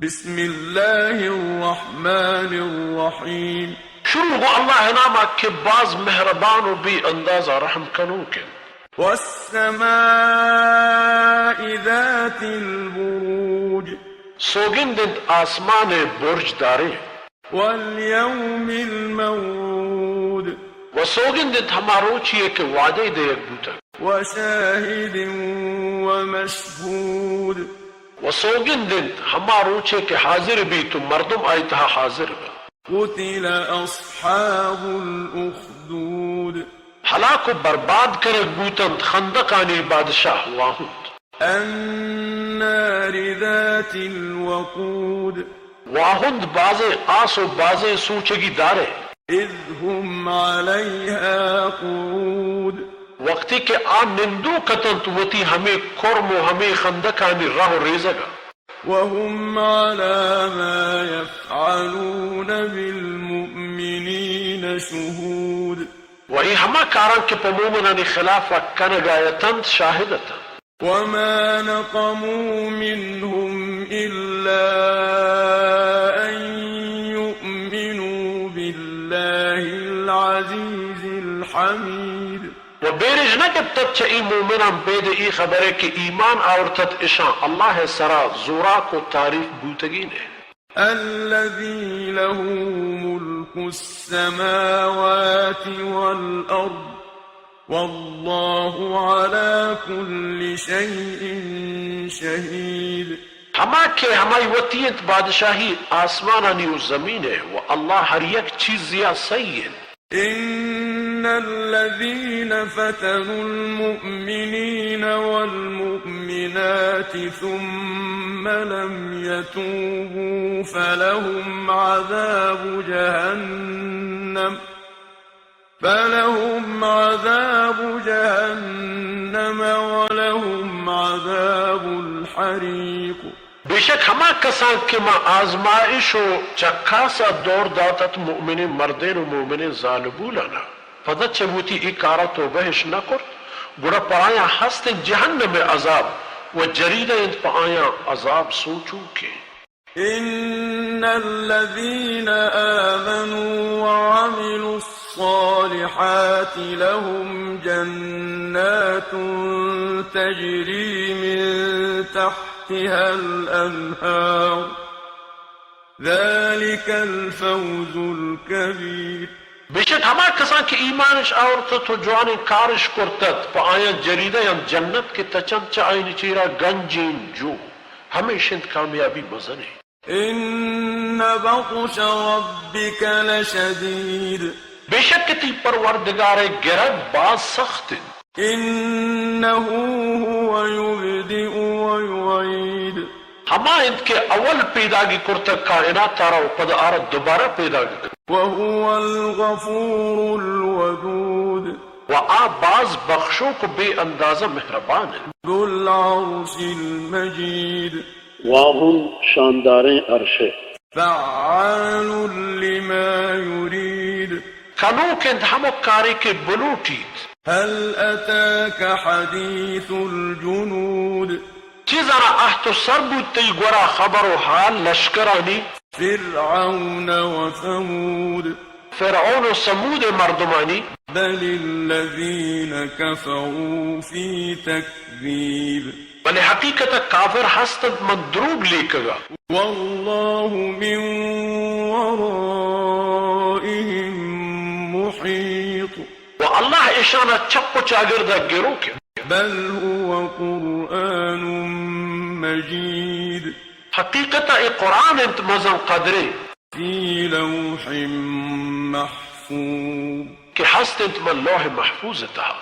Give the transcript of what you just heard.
بسم الله الرحمن الرحيم. شروع گوں اللہ ءِ نام ءَ کہ باز مہربان و بے اندازہ رحم کنوک انت۔ والسماء ذات البروج. سوگند انت آسمان ءِ برج داریں۔ واليوم الموعود. و سوگند انت ہما روچی ءَ کہ وعدہ دئیگ بوتگ۔ وشاهد ومشهود. و سوگند انت ہما روچ ءَ کہ حاضر بیت و مردم آئی تہا حاضر بنت۔ قتل أصحاب الأخدود. ہلاک و برباد کنگ بوتنت خندقانی بادشاہ واہند۔ النار ذات الوقود. واہند بازیں آس و بازیں سوچگی دارے۔ إذ هم عليها قعود. وقتی کہ آ نندوک اتنت وتی ہمے کرم و ہمے خندقانی راہ و ریزگ ءَ۔ وهم على ما يفعلون بالمؤمنين شهود. و اے ہما کاراں کہ پہ مومنانی خلاف ءَ کنگ ءَ اتنت، شاہد اتنت۔ وما نقموا منهم إلا أن يؤمنوا بالله العزيز الحميد. و بیرش نہ گپتت چہ اے مومناں بید اے خبر ءَ کہ ایمان آورتت اشاں اللہ ءِ سرا زوراک و تعریف بوتگین ءَ۔ الذي له ملك السماوات والأرض والله على كل شيء شهيد. ہما کہ ہمائی وتی انت بادشاہی آسمانانی و زمین ءِ، و اللہ ہر یک چیزے ءَ سہی انت۔ إن الذين فتنوا المؤمنين والمؤمنات ثم لم يتوبوا فلهم عذاب جهنم، فلهم عذاب جهنم ولهم عذاب الحريق. بے شک ہما کساں کہ ما آزمائش و چکاس ءَ دور دات ات مؤمنیں مردین و مؤمنیں زالبولان ءَ، پدا چہ وتی اے کار ءَ توبہ اش نہ کرت، گڑا پہ آیاں ہست انت جہنم ءِ عذاب و جریدہ انت پہ آیاں عذاب سوچوکیں۔ إن الذين آمنوا وعملوا الصالحات لهم جنات تجري من تحتها الأنهار ذلك الفوز الكبير. بے شک ہما کساں کہ ایمانش آورتت و جوانیں کارش کرتت، پہ آیاں جریدہ انت جنت کہ تچنت چہ آیانی چیرا گنجیں جو، ہمیش انت کامیابی مزنیں۔ إن بطش ربك لشديد. بے شک کہ تئی پروردگار ءِ گرگ باز سخت انت۔ إنه هو يبدئ ويعيد. ہما انت کہ اول پیداگی کرتگ کائنات ءَ را و پدا آ را دوبارہ پیداگ کنت۔ وهو الغفور الودود. و آ باز بخشوک و بے اندازہ مہربان انت۔ ذو العرش المجيد. واہند شانداریں عرش ءِ۔ فعال لما يريد. کنوک انت ہمک کارے کہ بلوٹیت۔ هل أتاك حديث الجنود. چیزانا اہت و سر بوت تئی گورا خبر و حال لشکرانی؟ فرعون وثمود. فرعون و ثمود ءِ مردمانی؟ بل الذين كفروا في تكذيب. بلے حقیقت ءَ کافر ہست انت من دروگ لیکگ ءَ۔ والله من ورائهم محيط. و اللہ اشان ءَ چپ و چاگرد ءَ گروک انت۔ بل هو قرآن مجيد. حقیقت ءَ اے قرآن انت مزن قدرے۔ في لوح محفوظ. کہ ہست انت من لوح محفوظ ءِ تہا۔